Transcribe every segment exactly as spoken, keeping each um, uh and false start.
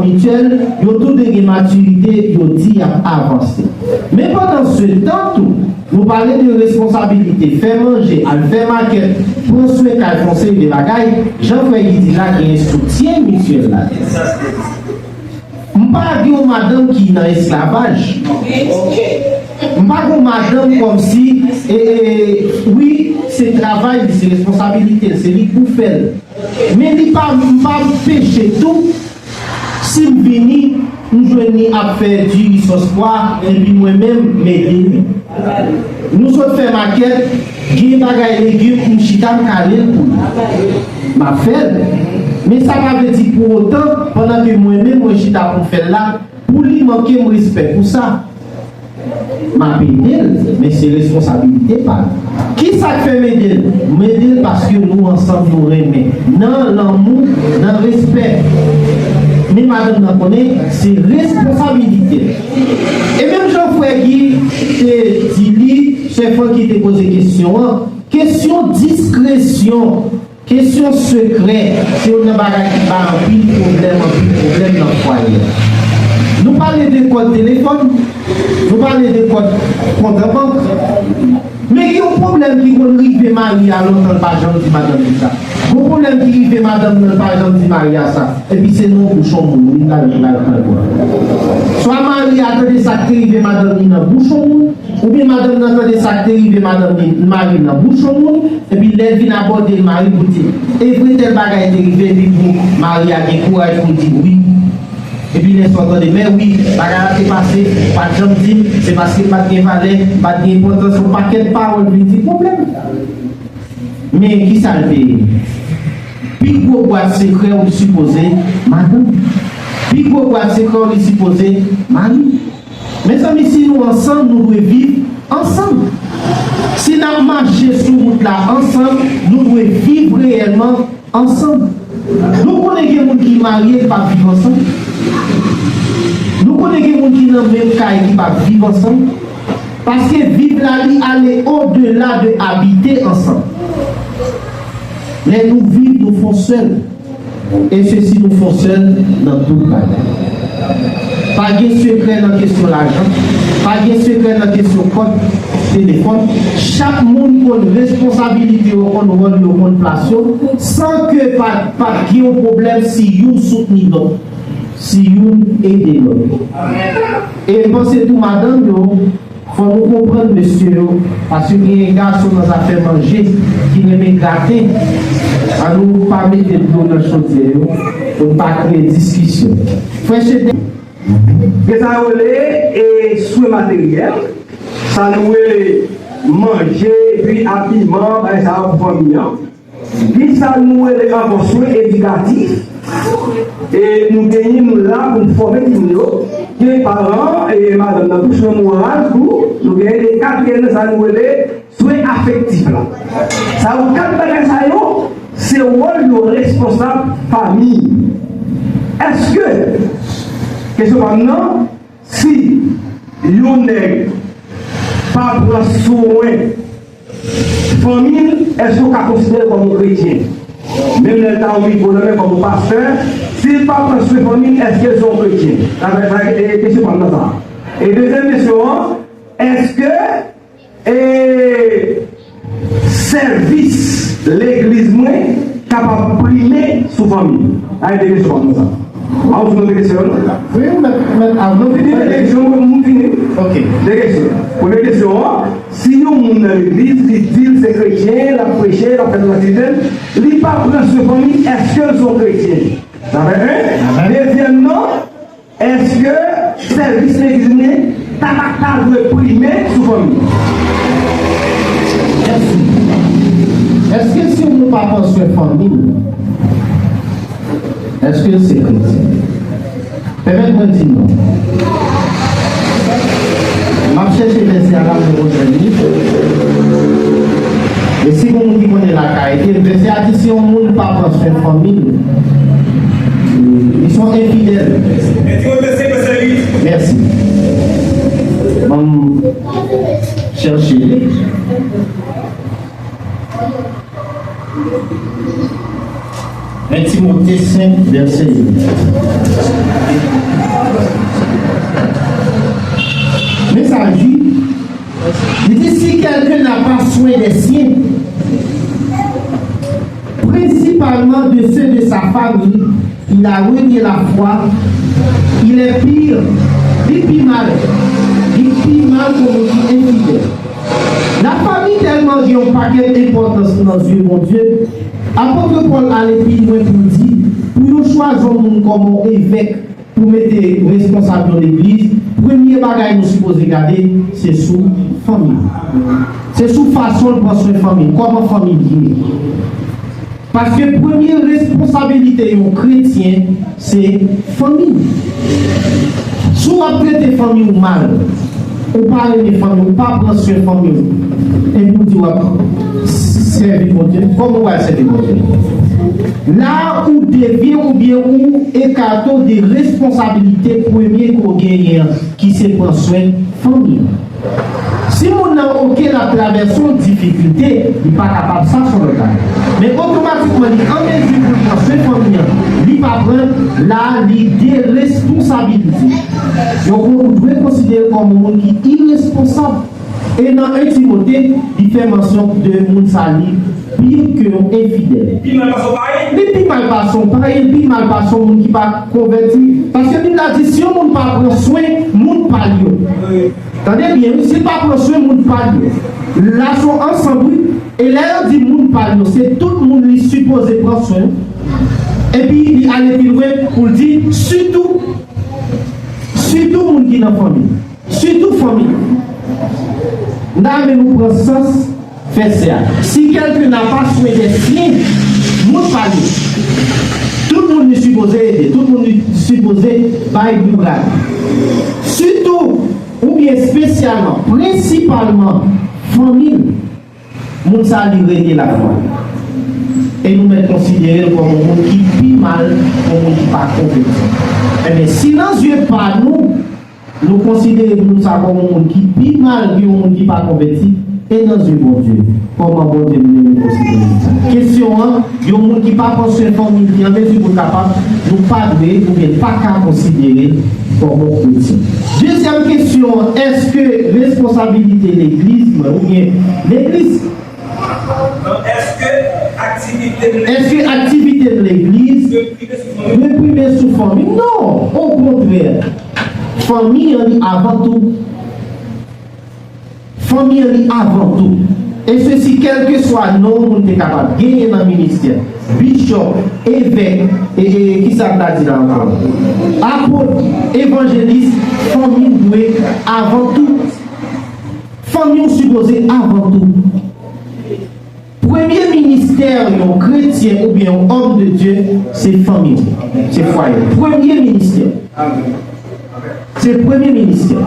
Mityèl, yo tou de gen matirite, yo di y ap avanse. Men pandan se tan tou, nou pale de responsabilite, fè manje, al fè makèt, pran swen kay, fè yon seri de bagay, jan frè Guy di la, gen soutyen mityèl la. M pa gen yon madanm ki nan esklavaj. M pa gen yon madanm kòmsi, e, e, wi, se travay li, se responsabilite l, se li k pou fè l. Men li pa, m pa anpeche tou, si m vini, m jwenn li ap fè diri sòs pwa, epi mwen menm, m ede li. Nou sot fè makèt, gen bagay legim, m chita, m kale l pou li. M ap fè l. Men sa pa vle di pou otan, pandan ke mwen menm, mwen chita pou m fè l la, pou li manke m respè pou sa. M ap ede l, men se responsabilite pa l. Kisa k fè m ede l? M ede l paske nou ansanm, nou renmen. Nan lanmou, nan respè. Men madanm nan konnen, se responsabilite l. E menm jan frè Guy te di li, sè Francky te poze kesyon an, kesyon diskresyon, kesyon sekrè, se youn nan bagay ki bay anpil pwoblèm, anpil pwoblèm nan fwaye a. Nou pale de kòd telefòn, nou pale de kòd kont an bank. Men gen yon pwoblèm ki konn rive mari a lontan, l pa janm di madanm li sa. Gon pwoblèm ki rive madanm nan, l pa janm di mari a sa. Epi se nan bouch yon moun, wi, l al, l al pran l. Swa mari a tande sa k te rive madanm li nan bouch yon moun, oubyen madanm nan tande sa k te rive madanm li, mari l nan bouch yon moun, epi lè l vin abòde l, mari pou di, e vre tèl bagay te rive, epi pou mari a gen kouraj pou l di wi. Epi lè sa w tande, men wi, bagay la te pase, ou pa t janm di m, se paske m pa t gen valè, m pa t gen enpòtans, yon pakèt pawòl vin di pwoblèm. Men kisa l te ye? Pi gwo bwat sekrè w li sipoze madanm. Pi gwo bwat sekrè w li sipoze mari. Mezanmi, si nou ansanm, nou dwe viv ansanm. Si n ap mache sou wout la ansanm, nou dwe viv reyèlman ansanm. Nou konnen gen moun ki marye ki p ap viv ansanm. Nou konnen gen moun ki nan menm kay ki p ap viv ansanm. Paske viv la, li ale odela de abite ansanm. Lè nou viv, nou fè yon sèl. E se si nou fè yon sèl nan tout bagay. Pa gen sekrè nan kesyon lajan. Pa gen sekrè nan kesyon kòd telefòn. Chak moun konn responsabilite yo, konn wòl yo, konn plas yo, san ke pa, pa gen yon pwoblèm si youn soutni lòt, si youn ede lòt. E m panse tou madanm yo, fò nou konprann mesye yo, paske gen gason nan zafè manje ki renmen graten. Ann nou pa mete dlo nan chodyè yo, pou n pa kreye diskisyon. Frè Chete. Gen sa yo rele, e, swen materyèl, sa nou rele manje, epi abiman, bagay sa yo pou fanmi an. Gen sa nou rele ankò swen edikatif. E nou genyen, nou la pou n fòme timoun yo. Gen paran, e madanm nan tou, swen moral tou. Nou genyen de katriyèm nan sa nou rele swen afektif la. Sa yo kat bagay sa yo, se wòl yo responsab fanmi. Èske, kesyon pa m nan, si yon nèg pa pran swen fanmi l, èske w ka konsidere l kòm yon kretyen? Menm lè l ta yon mikwo nan men kòm yon pastè, si l pa pran swen fanmi l, èske l se yon kretyen? Sa fè, sa, e, kesyon pa m nan sa. E dezyèm kesyon an, èske, e, sèvis legliz mwen kapab prime sou fanmi m? Sa e de kesyon pa m nan sa. A, ou fini de kesyon an? Wi, mèt, mèt, avan. Fini de kesyon, m fini. Ok. De kesyon. Premye kesyon an, si yon moun nan legliz, li di l se kretyen, l ap preche, l ap fè tout aktivite l, li pa pran swen fanmi, èske l se yon kretyen? Sa fè en. Dezyèm nan, èske sèvis legliz mwen ta, ta, ta dwe prime sou fanmi? Mèsi. Èske si yon moun pa pran swen fanmi l, èske l se kretyen? Pèmèt mwen di nou. M ap chèche vèsè a la pou mwen jwenn li. E si gon moun ki konnen lakay li, vèsè a di si yon moun pa pran swen fanmi l, li se yon enfidèl. Mèsi. Ban m chèche li. En Timote senk, vèsè uit. famille, il a renié la foi, il est pire, li pi mal, li pi mal ke moun ki enfidèl. La famille tèlman gen yon pakèt enpòtans nan zye Bondye, apot Pòl ale pi lwen pou l di, pou yo chwazi yon moun kòm yon evèk, pou mete responsab yon legliz, premye bagay nou sipoze gade, se sou fanmi. Se sou fason l pran swen fanmi, kòman fanmi l ye. Paske premye responsabilite yon kretyen, se fanmi. Si w ap trete fanmi w mal, ou pa renmen fanmi w, ou pa pran swen fanmi w, epi w di w ap sèvi Bondye, kòman w pral sèvi Bondye? La ou devye oubyen ou ekate w de responsabilite premye ke w genyen an, ki se pran swen fanmi an. Si moun nan oke l ap travèse yon difikilte, li pa kapab, sa se yon lòt bagay. Men otomatikman, li an mezi pou l pran swen fanmi an, li pa pran, la li deresponsabilize. Donk, ou dwe konsidere l kòm yon moun ki iresponsab. E nan en Timote, li fè mansyon de moun sa li pi ke yon enfidèl. Li pi mal pase yon payen, li pi mal pase yon payen, li pi mal pase yon moun ki pa konvèti. Paske Bib la di, si yon moun pa pran swen moun pa l yo. Tande byen, wi, si l pa pran swen moun pa l yo. La se yon ansanm, wi. E lè yo di moun pa l yo, se tout moun li sipoze pran swen. Epi li ale pi lwen pou l di, sitou, sitou moun ki nan fanmi. Sitou fanmi. N a renmen nou pran sans fè sè a. Si quelqu'un n'a pas soin des siens, moun pa l yo. Tout moun li sipoze ede, tout moun li sipoze bay boubrad. Sitou, oubyen espesyalman, prensipalman, fanmi l. Moun sa li rete la fwa. E nou mèt konsidere l kòm yon moun ki pi mal ke yon moun ki pa konvèti. Ebyen, si nan zye pa nou, nou konsidere moun sa kòm yon moun ki pi mal ke yon moun ki pa konvèti, e nan zye Bondye, kòman Bondye li menm li konsidere moun sa? Kesyon an, yon moun ki pa pran swen fanmi l, ki an mezi pou l kapab, nou pa dwe oubyen pa ka konsidere l kòm yon kretyen. Dezyèm kesyon an, èske responsabilite legliz mwen oubyen legliz Èske aktivite, èske aktivite legliz dwe prime sou fanmi? Dwe prime sou fanmi? Non, okontrè. Fanmi an li avan tou. Fanmi an li avan tou. E sesi kèlkeswa non moun te kapab genyen nan ministè, bichòp, evèk, e, e, kisa m ta di la ankò? Apot, evanjelis, fanmi dwe avan tou. Fanmi w sipoze avan tou. Premye ministè yon kretyen oubyen yon òm de Dye, se fanmi w, se fwaye w. Premye ministè. Se premye ministè.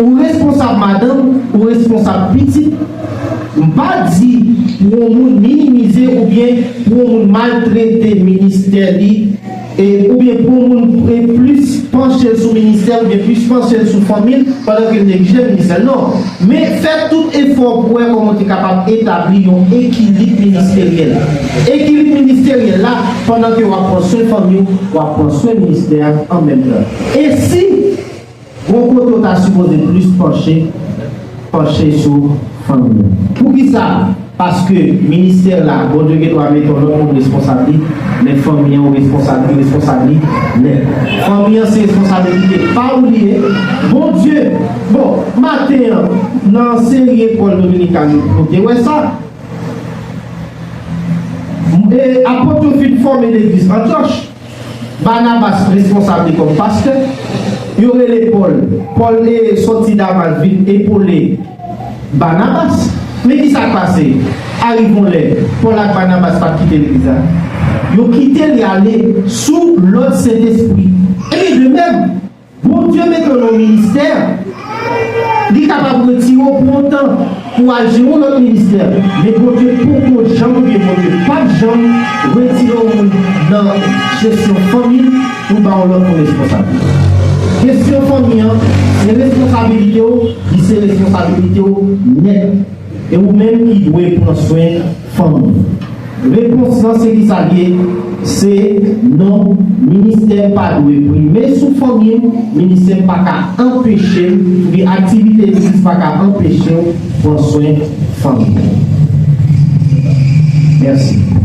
Ou responsab madanm, ou responsab pitit. M pa di pou yon moun minimize oubyen pou yon moun maltrete ministè li, e, oubyen pou yon moun, e, plis panche l sou ministè, oubyen plis panche l sou fanmi l, pandan ke l neglije ministè l. Non. Men fè tout efò pou wè kòman w te kapab etabli yon ekilib ministeryèl. Ekilib ministeryèl la, pandan ke w ap pran swen fanmi w, w ap pran swen ministè a an menm tan. E si gon kote w ta sipoze plis panche, panche sou fanmi an. Poukisa? Paske ministè la, Bondye gen dwa mete yon lòt moun responsab li, men fanmi an ou responsab li, responsab li nèt. Fanmi an se responsabilite pa w li ye. Bondye, bon, maten an, nan seri Epòl Dominikal, nou te wè sa. E, apot yo fin fòme legliz Antyòch. Banabas responsab li kòm pastè. Yo rele Pòl. Pòl te soti Damas vin epole Banabas. Men kisa k pase? Arive yon lè, Pòl ak Banabas pa t kite legliz la. Yo kite li ale sou lòd Sentespri. Ebyen, de menm, Bondye mete w nan yon ministè, li kapab retire w pou yon tan, pou al jere yon lòt ministè. Men Bondye poko janm, oubyen Bondye p ap janm retire yon moun nan jesyon fanmi l pou ba yon lòt moun responsab. Kesyon fanmi an, se responsabilite w, li se responsabilite w nèt. E ou menm ki dwe pran swen fanmi w. Repons lan se kisa l ye? Se non, ministè m pa dwe prime sou fanmi m, ministè m pa ka anpeche m, oubyen aktivite legliz pa ka anpeche w pran swen fanmi w. Mèsi.